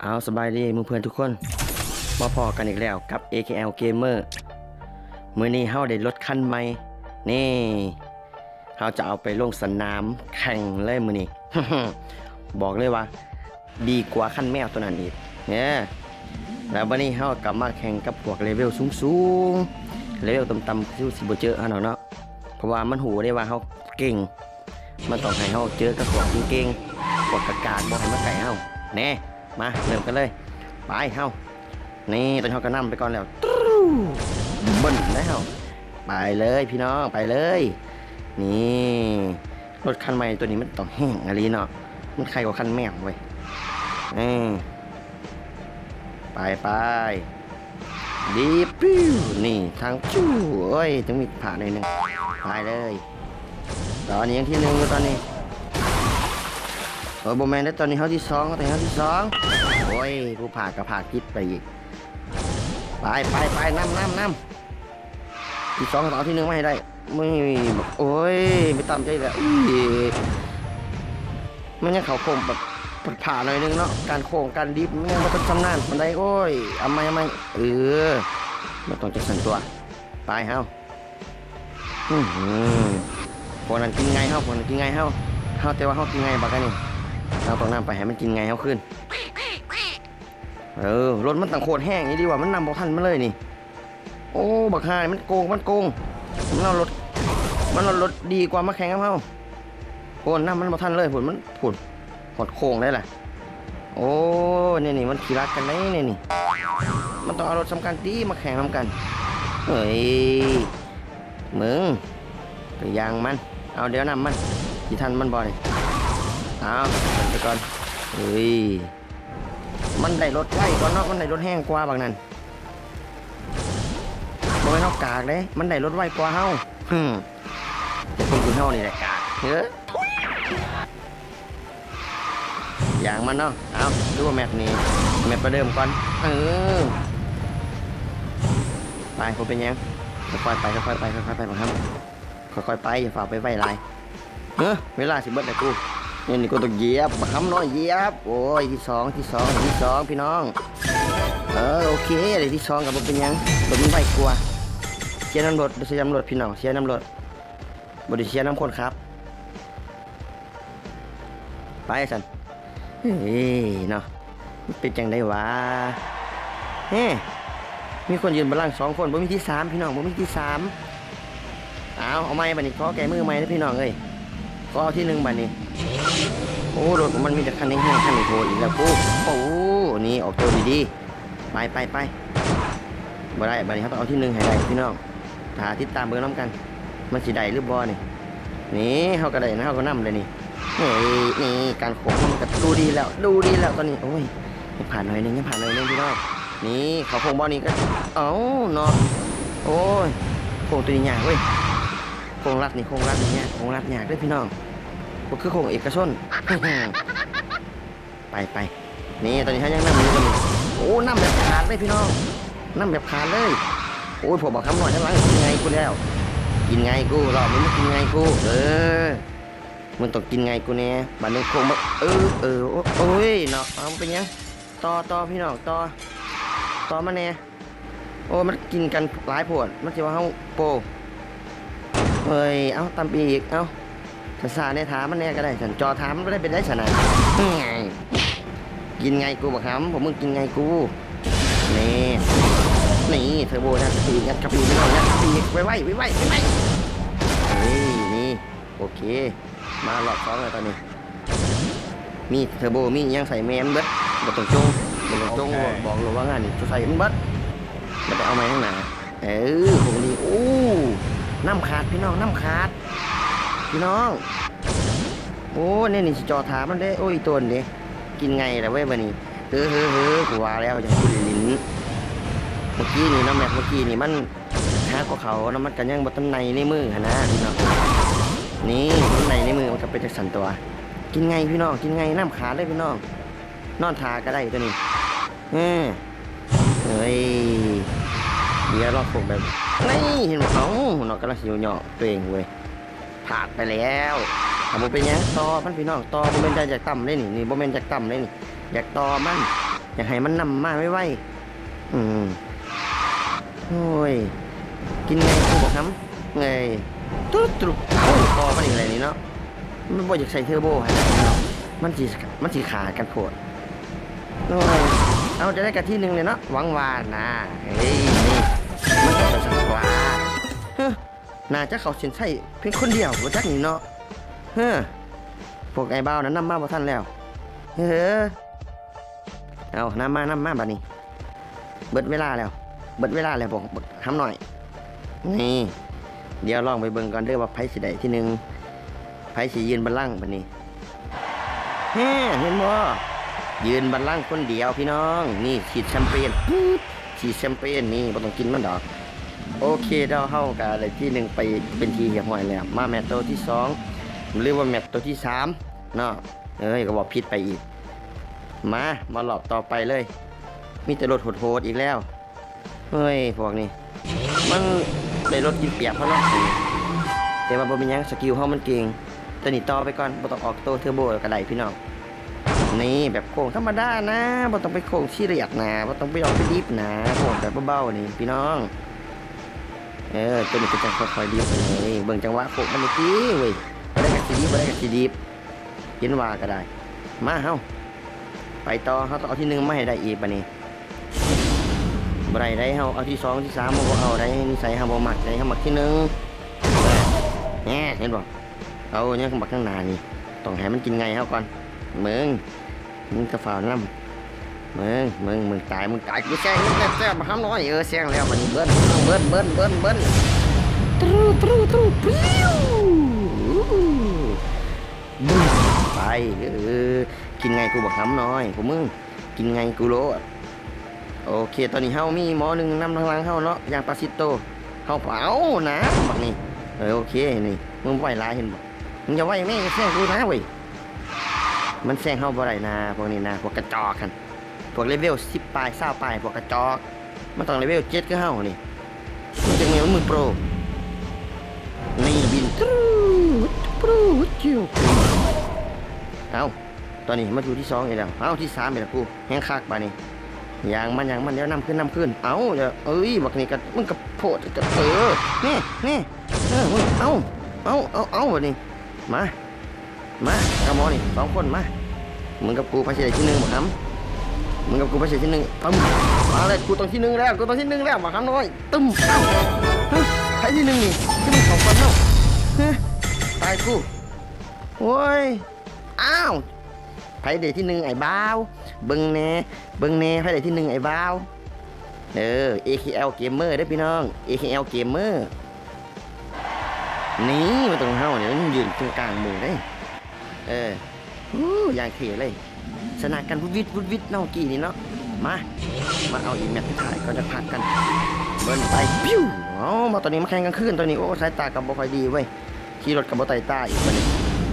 ເອົາ ສະບາຍດີໝູ່ເພື່ອນທຸກຄົນ, ມາພໍ້ກັນອີກແລ້ວກັບ ເອ ເຄ ແອລ Gamer. ມື້ນີ້ເຮົາໄດ້ລົດຄັນໃໝ່ ນີ້ ເຮົາຈະເອົາໄປລົງສະໜາມແຂ່ງເລີຍມື້ນີ້. ບອກເລີຍວ່າດີກວ່າຄັນແມວໂຕນັ້ນອີກເດີ. ແລ້ວບັດນີ້ເຮົາກໍມາແຂ່ງກັບພວກເລເວວສູງໆ, ເລເວວຕ່ຳໆຄືຊິບໍ່ເຈີເຮົາດອກເນາະ, ເພາະວ່າມັນຮູ້ເດ້ວ່າເຮົາເກັ່ງ. ມັນຕ້ອງໃຫ້ເຮົາເຈີກັບພວກເກັ່ງໆ, ພວກກາກໆ ບໍ່ໃຫ້ມາໃກ້ເຮົາ. ແນ່ ມາເລີ່ມກັນເລີຍ. ໄປເຮົາ. ນີ້ ຕອນນີ້ເຮົາກໍນຳໄປກ່ອນແລ້ວ. ຕຣູ ເບິ່ນໄດ້ເຮົາ. ໄປເລີຍພີ່ນ້ອງ, ໄປເລີຍ. ນີ້ ລົດຄັນໃໝ່ໂຕນີ້ມັນຕ້ອງແຮງອີ່ຫຼີເນາະ, ມັນໄຄກວ່າຄັນແມວເວີຍ. ເອີ ໄປໆ. ດີບ ປິວ ນີ້ ທາງ ຈຸ້ ໂອ້ຍ ຈັ່ງມີພາດໜ້ອຍໜຶ່ງ. ໄປເລີຍ. ຕອນນີ້ຍັງທີໜຶ່ງຢູ່ຕອນນີ້. ໂອ້ຍ ບໍ່ແມ່ນເດ້, ຕອນນີ້ເຮົາທີສອງ, ຕອນນີ້ເຮົາທີສອງ. ໂອ້ຍ ຜູ້ພາດກໍພາດຜິດໄປອີກ. ໄປ ໄປ ໄປ ນຳ ນຳ ນຳ. ທີສອງ ຕ້ອງເອົາທີໜຶ່ງມາໃຫ້ໄດ້. ມື້ ໂອ້ຍ ໄປຕາມໃຈແລ້ວ. ອຸ້ຍ ມັນຍັງເຂົ້າໂຄ້ງແບບພາດໜ້ອຍໜຶ່ງເນາະ, ການໂຄ້ງການດິບມັນຍັງບໍ່ທັນຊຳນານປານໃດ. ໂອ້ຍ ເອົາໃໝ່ ເອົາໃໝ່. ເອີ ມັນຕ້ອງຈັ່ງຊັ້ນຕົວະ. ໄປເຮົາ. ອື ພວກນັ້ນກິນໄງເຮົາ, ພວກນັ້ນກິນໄງເຮົາ. ເຮົາ ແຕ່ວ່າເຮົາກິນໄງບັກອັນນີ້, ເຮົາຕ້ອງນຳໄປໃຫ້ມັນກິນໄງເຮົາຄືນ. ເອີ ລົດມັນຕັ້ງໂຄດແຮງອີ່ຫຼີວ່າ, ມັນນຳບໍ່ທັນມັນເລີຍນີ້. ໂອ້ ບັກຫ່ານີ້ມັນໂກງ ມັນໂກງ. ມັນເອົາລົດ ມັນເອົາລົດດີກວ່າມາແຂ່ງກັບເຮົາ. ໂອ້ ນຳມັນບໍ່ທັນເລີຍພຸ້ນ, ມັນ ພຸ້ນ ຮອດໂຄ້ງໄດ້ລະ. ໂອ້ ແນວນີ້ມັນຂີ້ລັກກັນເດ້ແນວນີ້. ມັນຕ້ອງເອົາລົດສ່ຳກັນຕິມາແຂ່ງນຳກັນ. ເອີຍ ມຶງ ໄປຢ່າງມັນ. ເອົາ ດຽວນຳມັນ ຊິທັນມັນບໍ່ນີ້? ເອົາ ເບິ່ງໄປກ່ອນ. ເອີຍ ມັນໄດ້ລົດໄວກວ່າເນາະ, ມັນໄດ້ລົດແຮງກວ່າບັກນັ້ນ. ບໍ່ແມ່ນເຮົາກາກເດ້, ມັນໄດ້ລົດໄວກວ່າເຮົາ. ຮຶ ແຕ່ຄົນຄືເຮົານີ້ແຫຼະກາກ. ເອີ ຢ່າງມັນເນາະ. ເອົາ ຄືວ່າແມັບນີ້ ແມັບປະເດີມກ່ອນ. ເອີ ໄປ ບໍ່ເປັນຫຍັງ, ຄ່ອຍໆໄປ ຄ່ອຍໆໄປ ຄ່ອຍໆໄປ ບັກຫຳ. ຄ່ອຍໆໄປ, ຢ່າຟ້າວໄປໄວຫຼາຍ. ເອີ ເວລາຊິເບິດແລ້ວກູ. ນີ້ ນີ້ກູຕ້ອງຢຽບ, ບັກຫຳນ້ອຍຢຽບ. ໂອ້ຍ ທີສອງ ທີສອງ ທີສອງ ພີ່ນ້ອງ. ເອີ ໂອເຄ ໄດ້ທີສອງກໍບໍ່ເປັນຫຍັງ, ລົດມັນໄວກວ່າ. ເຊຍນຳລົດ ບໍ່ໄດ້ເຊຍນຳລົດ ພີ່ນ້ອງ, ເຊຍນຳລົດ ບໍ່ໄດ້ເຊຍນຳຄົນຂັບ. ໄປຊັ້ນ. ເອີຍເນາະ, ມັນເປັນຈັ່ງໃດຫວາ? ເອີ ມີຄົນຢືນບັນລັງສອງຄົນ, ບໍ່ມີທີສາມ ພີ່ນ້ອງ, ບໍ່ມີທີສາມ. ເອົາ ເອົາໃໝ່ບັດນີ້, ຂໍແກ້ມືໃໝ່ເດີພີ່ນ້ອງເອີຍ. ຂໍເອົາທີໜຶ່ງບັດນີ້. ໂອ້ ລົດຂອງມັນມີແຕ່ຄັນແຮງໆ ຄັນໂຫດອີກແລ້ວ. ໂອ້ ໂອ້ ນີ້ອອກໂຕດີໆ. ໄປ ໄປ ໄປ. ບໍ່ໄດ້, ບັດນີ້ເຮົາຕ້ອງເອົາທີໜຶ່ງໃຫ້ໄດ້ພີ່ນ້ອງ. ຖ້າຕິດຕາມເບິ່ງນຳກັນ ມັນຊິໄດ້ຫຼືບໍ່ນີ້. ນີ້ ເຮົາກໍໄດ້ນະ, ເຮົາກໍນຳແລ້ວນີ້. ນີ້ ນີ້ ການໂຄ້ງມັນກໍດູດີແລ້ວ ດູດີແລ້ວຕອນນີ້. ໂອ້ຍ ຍັງພາດໜ້ອຍໜຶ່ງ, ຍັງພາດໜ້ອຍໜຶ່ງພີ່ນ້ອງ. ນີ້ ເຂົ້າໂຄ້ງບໍ່ນີ້ກໍ ເອົ້າເນາະ. ໂອ້ຍ ໂຄ້ງໂຕນີ້ຍາກເວີຍ. ໂຄ້ງລັດນີ້ ໂຄ້ງລັດນີ້ຍາກ, ໂຄ້ງລັດຍາກເດີພີ່ນ້ອງ, ບໍ່ຄືໂຄ້ງເອກະຊົນ. ໄປໆ ນີ້ ຕອນນີ້ເຮົາຍັງນຳຢູ່ຕອນນີ້. ໂອ້ ນຳແບບຂາດເລີຍພີ່ນ້ອງ, ນຳແບບຂາດເລີຍ. ໂອ້ຍ ພວກບັກຫຳນ້ອຍທາງຫຼັງກິນໄງກູແລ້ວ, ກິນໄງກູ, ລອບນີ້ມຶງກິນໄງກູ. ເອີ ມຶງຕ້ອງກິນໄງກູແດ່. ບາດນີ້ໂຄ້ງມາ ເອີ ເອີ ໂອ້ຍເນາະ. ເອົາ ບໍ່ເປັນຫຍັງ, ຕໍ່ ຕໍ່ພີ່ນ້ອງ, ຕໍ່ ຕໍ່ມາແດ່. ໂອ້ ມັນກິນກັນຫຼາຍໂພດ, ມັນຊິວ່າເຮົາໂປ. ເອີຍ ເອົາ ຕຳອີກ, ເອົາ ຊ້າໆແດ່, ຖ້າມັນແດ່ກໍໄດ້. ຊັ້ນ ຈໍຖ້າມັນບໍ່ໄດ້ ເປັນໄດ໋ຊັ້ນນະ? ກິນໄງກູບັກຫຳ, ພວກມຶງກິນໄງກູ. ນີ້ ນີ້ ເທີໂບ ຍັດເຂົ້າໄປອີກ, ຍັດເຂົ້າໄປອີກພີ່ນ້ອງ, ຍັດເຂົ້າໄປອີກ. ໄວໆ ໄວໆ ໄວໆ. ນີ້ ນີ້ ໂອເຄ. ມາຮອບສອງແລ້ວຕອນນີ້. ມີເທີໂບ ມີຫຍັງໃສ່ແມ່ມັນເບິດ, ບໍ່ຕ້ອງຈົ່ງ ບໍ່ຕ້ອງຈົ່ງ. ໂອເຄ ບອກໂລດວ່າງານນີ້ໃສ່ມັນເບິດ, ແລ້ວໄປເອົາໃໝ່ທາງໜ້າ. ເອີ ຄົງດີ. ໂອ້ ນ້ຳຂາດພີ່ນ້ອງ, ນ້ຳຂາດພີ່ນ້ອງ. ໂອ້ ແນວນີ້ຊິຈໍຖ້າມັນເດ້. ໂອ້ຍ ໂຕນເດ້ ກິນໄງລະເວີຍບັດນີ້. ເຮີ ເຮີ ເຮີ ກູວ່າແລ້ວ ຢ່າຫຼິ້ນ. ເມື່ອກີ້ນີ້ເນາະ ແມັບເມື່ອກີ້ນີ້ມັນ ຫາກໍເຂົ້າເນາະ, ມັນກໍຍັງບໍ່ທັນໄດ້ໃນມືຫັ້ນນະພີ່ນ້ອງ. ນີ້ ມັນໄດ້ໃນມື ມັນກໍເປັນຈັ່ງຊັ້ນຕົວະ. ກິນໄງພີ່ນ້ອງ ກິນໄງ, ນ້ຳຂາດເລີຍພີ່ນ້ອງ, ນອນຖ້າກໍໄດ້ຕົວະນີ້. ເອີ ເອີຍ ດຽວລອງໂຄ້ງແບບ ນີ້ ເຫັນບໍ່? ເອົ້າ ເນາະ ກຳລັງຊິເຍາະຕົວເອງເວີຍ. ພາດໄປແລ້ວ. ອ່ະ ບໍ່ເປັນຫຍັງ, ຕໍ່ມັນພີ່ນ້ອງ, ຕໍ່. ບໍ່ແມ່ນຢາກ ຢາກຕຳເດ້ນີ້, ນີ້ບໍ່ແມ່ນຢາກຕຳເດ້ນີ້, ຢາກຕໍ່ມັນ. ຢາກໃຫ້ມັນນຳມາໄວໆ. ອືມ ໂອ້ຍ ກິນແມ່ກູບັກຫຳເອີຍ. ຕຣຸບຕຣຸບ ໂອ້ ຕໍ່ມັນອີກແລ້ວນີ້ເນາະ. ມັນບໍ່ຢາກໃສ່ເທີໂບໃຫ້ເນາະ ມັນຊິ ມັນຊິຂາດກັນໂພດ. ໂອ້ຍ ເອົາ ຈະໄດ້ກະທີໜຶ່ງເລີຍເນາະ ຫວັງວ່ານະ. ເອີຍ ນີ້ ມັນກໍສັກວ່າ ເຮີ ໜ້າຈະເຂົ້າເສັ້ນໄຊພຽງຄົນດຽວບໍ່ຈັກນີ້ເນາະ. ເຮີ ພວກອ້າຍບ່າວນັ້ນນຳມາບໍ່ທັນແລ້ວ. ເຮີ ເອົາ ນຳມາ ນຳມາບາດນີ້. ເບິດເວລາແລ້ວ ເບິດເວລາແລ້ວ ພວກບັກຫຳນ້ອຍ. ນີ້ ດຽວລອງໄປເບິ່ງກ່ອນເດີວ່າໃຜຊິໄດ້ທີໜຶ່ງ ໃຜຊິຢືນບັນລັງບາດນີ້. ແຮ ເຫັນບໍ່ ຢືນບັນລັງຄົນດຽວພີ່ນ້ອງ. ນີ້ ສີດແຊມເປນ ປຶບ ສີດແຊມເປນນີ້ ບໍ່ຕ້ອງກິນມັນດອກ. ໂອເຄ ດຽວເຮົາກະໄດ້ທີໜຶ່ງໄປເປັນທີ່ຮຽບຮ້ອຍແລ້ວ. ມາແມັດໂຕທີສອງ ຫຼືວ່າແມັດໂຕທີສາມເນາະ. ເອີຍ ກໍເວົ້າຜິດໄປອີກ. ມາ ມາລອບຕໍ່ໄປເລີຍ. ມີແຕ່ລົດໂຫດໆອີກແລ້ວ. ເຮີ້ຍ ພວກນີ້ ມັນໄດ້ລົດກິນປຽບເຮົາເນາະ ແຕ່ວ່າບໍ່ເປັນຫຍັງ ສະກິວເຮົາມັນເກັ່ງ. ໂຕນີ້ຕໍ່ໄປກ່ອນ ບໍ່ຕ້ອງອອກໂຕເທີໂບກໍໄດ້ພີ່ນ້ອງ. ນີ້ ແບບໂຄ້ງທຳມະດານະ ບໍ່ຕ້ອງໄປໂຄ້ງຊີຣຽສນະ ບໍ່ຕ້ອງໄປອອກໄປດິບນະ ໂຄ້ງແບບເບົາໆນີ້ພີ່ນ້ອງ. ເອີ ໂຕນີ້ກໍຈັ່ງຄ່ອຍໆດິບນີ້ ເບິ່ງຈັງຫວະໂຄ້ງມັນນີ້ຕິເວີຍ. ບໍ່ໄດ້ກໍຊິດິບ ບໍ່ໄດ້ກໍຊິດິບ ເຫັນວ່າກໍໄດ້. ມາ ເຮົາໄປຕໍ່ ເຮົາຕ້ອງເອົາທີໜຶ່ງມາໃຫ້ໄດ້ອີກບາດນີ້. ບໍ່ໄດ້ໃດ ເຮົາເອົາທີສອງທີສາມ ເຮົາບໍ່ເອົາໃດ ນິໄສເຮົາບໍ່ມັກໃດ ເຮົາມັກທີໜຶ່ງ. ແນ່ ເຫັນບໍ່ ເອົາຫຍັງບັກທາງໜ້ານີ້ ຕ້ອງໃຫ້ມັນກິນໄງເຮົາກ່ອນ. ເບິ່ງ ມຶງກະຟ້າວນຳ ເບິ່ງ ເບິ່ງ ມຶງຕາຍ ມຶງຕາຍ ກູແຊງແຊບໆ ຫຳນ້ອຍ. ເອີ ແຊງແລ້ວບາດນີ້ ເບິ່ນ ເບິ່ນ ເບິ່ນ ເບິ່ນ ເບິ່ນ ຕຣູ ຕຣູ ຕຣູ ປິວ ບຶ້ມ ໄປ. ເອີ ກິນໄງກູບັກຫຳນ້ອຍ ພວກມຶງ ກິນໄງກູໂລດ. ໂອເຄ ຕອນນີ້ເຮົາມີໝໍໜຶ່ງນຳທາງຫຼັງເຮົາເນາະ ຢ່າງປາຊິດໂຕ ເຮົາເອົານະບັກນີ້. ເອີ ໂອເຄ ນີ້ ມຶງໄວຫຼາຍເຫັນບໍ່ ມຶງຢ່າໄວແມ້ ແຊງກູນະເວີຍ. ມັນແຊງເຮົາບໍ່ໄດ້ນະ ພວກນີ້ນະ ພວກກະຈອກຫັ້ນ ພວກເລເວວສິບປາຍ ຊາວປາຍ ພວກກະຈອກ. ມັນຕ້ອງເລເວວເຈັດຄືເຮົານີ້ ມັນຈັ່ງແມ່ນມືໂປຣ. ນີ້ບິນ ຕຣູດ ຕຣູດ ຕຣູດ ເອົ້າ ຕອນນີ້ມາຢູ່ທີສອງອີກແລ້ວ ເອົ້າ ທີສາມອີກແລ້ວ ກູແຮງຄັກບາດນີ້. ຢ່າງມັນ ຢ່າງມັນ ດຽວນຳຄືນ ນຳຄືນ. ເອົ້າ ເອີຍ ບັກນີ້ກະ ມຶງກະໂພດກະ ເອີ ນີ້ ນີ້ ເອີ ເອົ້າ ເອົ້າ ເອົ້າ ເອົ້າ ບາດນີ້ ມາ ມາ ເອົາໝໍນີ້ສອງຄົນມາ ມຶງກັບກູໃຜຊິໄດ້ທີໜຶ່ງບັກຫຳ ມຶງກັບກູໃຜຊິໄດ້ທີໜຶ່ງ. ປຶ້ມ ມາເລີຍ ກູຕ້ອງທີໜຶ່ງແລ້ວ ກູຕ້ອງທີໜຶ່ງແລ້ວບັກຫຳນ້ອຍ. ຕຶ້ມ ເອົ້າ ຮະ ໃຜທີໜຶ່ງນີ້ ຄືມັນເຂົ້າກ່ອນເຮົາ ຮະ ຕາຍກູ. ໂອ້ຍ ອ້າວ ໃຜໄດ້ທີໜຶ່ງອ້າຍບ່າວ ເບິ່ງແນ່ ເບິ່ງແນ່ ໃຜໄດ້ທີໜຶ່ງອ້າຍບ່າວ. ເອີ ເອເຄແອລເກມເມີເດີພີ່ນ້ອງ ເອເຄແອລເກມເມີ. ນີ້ ມັນຕ້ອງເຮົານີ້ ມັນຢືນກາງໆໝູ່ເດ້ ເອີ ໂອ້ ຢ່າງເທ່ເລີຍ ຊະນະກັນວຸດວິດ ວຸດວິດເນາະ ກີ້ນີ້ເນາະ. ມາ ມາເອົາອີກແມັດສຸດທ້າຍກ່ອນຈະພັກກັນ ເບິ່ງໄປ ປິວ. ເອົາ ມາຕອນນີ້ມາແຂ່ງກາງຄືນຕອນນີ້ ໂອ້ ສາຍຕາກໍບໍ່ຄ່ອຍດີເວີຍ ຂີ່ລົດກໍບໍ່ໄຕ່ຕາອີກບາດນີ້.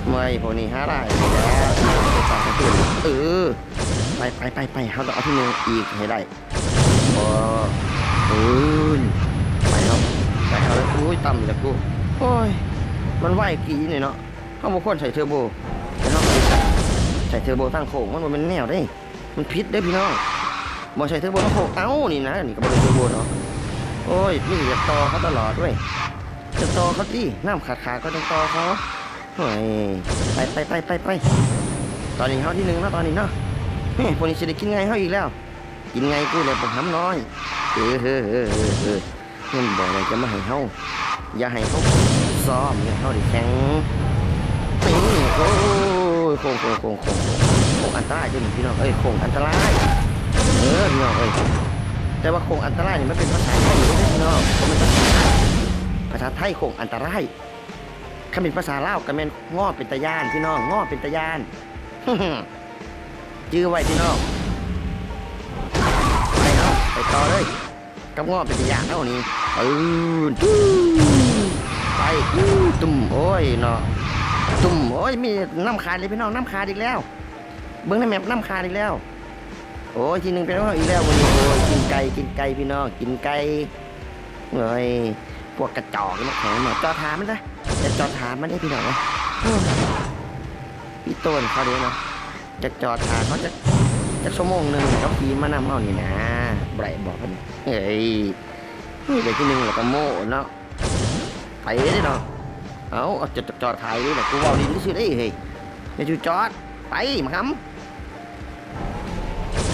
ເມື່ອຍ ພວກນີ້ຫາຫຼາຍແລ້ວ ເອີ ໄປໆໆໆ ເຮົາຕ້ອງເອົາທີໜຶ່ງອີກໃຫ້ໄດ້. ບໍ່ ໂອ້ຍ ໄປເຮົາ ໄປເຮົາແລ້ວ. ໂອ້ຍ ຕ່ຳອີກແລ້ວກູ ໂອ້ຍ ມັນໄວກີ້ນີ້ເນາະ ເຮົາບໍ່ຄວນໃສ່ເທີໂບ ແຕ່ເຮົາໃສ່ເທີໂບທາງໂຄ້ງ ມັນບໍ່ແມ່ນແນວເດ້ ມັນຜິດເດ້ພີ່ນ້ອງ ບໍ່ໃສ່ເທີໂບທາງໂຄ້ງ. ເອົ້າ ນີ້ນະ ນີ້ກໍບໍ່ໄດ້ເທີໂບເນາະ. ໂອ້ຍ ມີແຕ່ຢາກຕໍ່ເຂົາຕະຫຼອດເວີຍ ຢາກຕໍ່ເຂົາຕິ ນ້ຳຂາດໆກໍຕ້ອງຕໍ່ເຂົາ. ໂອ້ຍ ໄປໆໆໆ ຕອນນີ້ເຮົາທີໜຶ່ງເນາະ ຕອນນີ້ເນາະ. ແມ່ ພວກນີ້ຊິໄດ້ກິນໄງເຮົາອີກແລ້ວ ກິນໄງກູແລ້ວບັກຫຳນ້ອຍ. ເອີ ເຮີ ເຮີ ເຮີ ເຮີ ມັນບໍ່ໄດ້ຈະມາໃຫ້ເຮົາ ຢ່າໃຫ້ເຮົາຊ້ອມ ຢ່າໃຫ້ເຮົາໄດ້ແຂ່ງ. ນີ້ ໂອ້ຍ ໂຄ້ງ ໂຄ້ງ ໂຄ້ງ ໂຄ້ງ ໂຄ້ງ ໂຄ້ງອັນຕະລາຍເດ້ນີ້ພີ່ນ້ອງເອີຍ ໂຄ້ງອັນຕະລາຍ. ເອີ ພີ່ນ້ອງເອີຍ ແຕ່ວ່າໂຄ້ງອັນຕະລາຍນີ້ມັນເປັນພາສາໄທເດ້ພີ່ນ້ອງ ບໍ່ແມ່ນພາສາ ພາສາໄທໂຄ້ງອັນຕະລາຍ. ຄັນເປັນພາສາລາວກໍແມ່ນງໍເປັນຕາຢ້ານພີ່ນ້ອງ ງໍເປັນຕາຢ້ານ. ຈື່ໄວ້ພີ່ນ້ອງ ໄປເຮົາ ໄປຕໍ່ເລີຍ ກັບງໍເປັນຕາຢ້ານເຮົານີ້. ປຶ້ນ ປຶ້ນ ໄປ ປຶ້ນ ຕຸ້ມ ໂອ້ຍເນາະ ຕຸ້ມ ໂອ້ຍ ມີນ້ຳຂາດເລີຍພີ່ນ້ອງ ນ້ຳຂາດອີກແລ້ວ ເບິ່ງໃນແມັບ ນ້ຳຂາດອີກແລ້ວ. ໂອ້ຍ ທີໜຶ່ງເປັນຂອງເຮົາອີກແລ້ວມື້ນີ້ ໂອ້ຍ ກິນໄກ່ ກິນໄກ່ພີ່ນ້ອງ ກິນໄກ່. ເອີຍ ພວກກະຈອກມາແຂ່ງມາ ຈອດຖ້າມັນຊະ ຈະຈອດຖ້າມັນເດ້ພີ່ນ້ອງເອີຍ. ໂອ້ຍ ອີ່ໂຕນເຂົາເດ້ເນາະ ຈະຈອດຖ້າເຂົາ ຈະ ຈັກຊົ່ວໂມງໜຶ່ງ ເຈົ້າຂີ່ມານຳເຮົານີ້ນາ ບໍ່ໄດ້ບໍ່ເພິ່ນ? ເອີຍ ນີ້ໄດ້ທີໜຶ່ງແລ້ວກໍໂມ້ເນາະ ໄປເດ້ເນາະ. ເອົາ ເອົາ ຈອດ ຈອດຖ່າຍນີ້ແຫຼະ ກູເວົ້າຫຼິ້ນຊື່ໆເດ້ເຮີ້ຍ ຢ່າຈູ່ຈອດ ໄປ ບັກຫຳ.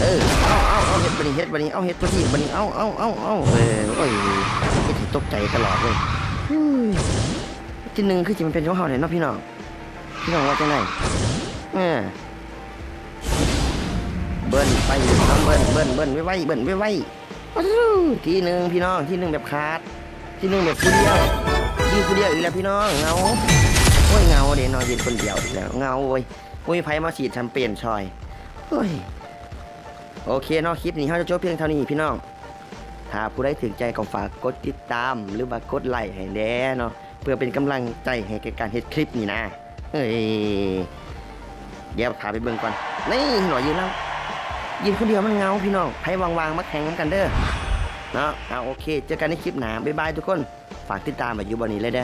ເອີ ເອົາ ເອົາ ເຮັດບາດນີ້ ເຮັດບາດນີ້ ເອົາ ເຮັດຕົວທີບາດນີ້ ເອົາ ເອົາ ເອົາ ເອົາ ເອີ ໂອ້ຍ ເຮັດໃຫ້ຕົກໃຈຕະຫຼອດເລີຍ. ທີໜຶ່ງຄືຊິມາເປັນຂອງເຮົາແທ້ເນາະພີ່ນ້ອງ ພີ່ນ້ອງວ່າຈັ່ງໃດ? ເອີ ເບິ່ນໄປ ເບິ່ນ ເບິ່ນ ເບິ່ນໄວໆ ເບິ່ນໄວໆ. ປາດໂທ້ ທີໜຶ່ງພີ່ນ້ອງ ທີໜຶ່ງແບບຂາດ ທີໜຶ່ງແບບຜູ້ດຽວ ຍິງຜູ້ດຽວອີກແລ້ວພີ່ນ້ອງ ເຫງົາ ໂອ້ຍ ເຫງົາເດ້ເນາະ ຍິງຄົນດຽວອີກແລ້ວ ເຫງົາເວີຍ ບໍ່ມີໃຜມາສີດແຊມເປນຊ່ອຍ ໂອ້ຍ. ໂອເຄເນາະ ຄລິບນີ້ເຮົາຈະຈົບພຽງເທົ່ານີ້ພີ່ນ້ອງ ຖ້າຜູ້ໃດຖືກໃຈກໍຝາກກົດຕິດຕາມ ຫຼືວ່າກົດໄລໃຫ້ແດ່ເນາະ ເພື່ອເປັນກຳລັງໃຈໃຫ້ແກ່ການເຮັດຄລິບນີ້ນາ. ເອີຍ ດຽວພາໄປເບິ່ງກ່ອນ ນີ້ເຫັນບໍ່ ຢືນແລ້ວ ຢືນຄົນດຽວມັນເຫງົາພີ່ນ້ອງ ໃຜວ່າງໆ ມາແຂ່ງນຳກັນເດີເນາະ. ເອົາ ໂອເຄ ເຈີກັນໃນຄລິບໜ້າ ບາຍບາຍທຸກຄົນ ຝາກຕິດຕາມໄວ້ຢູ່ບ່ອນນີ້ເລີຍເດີ.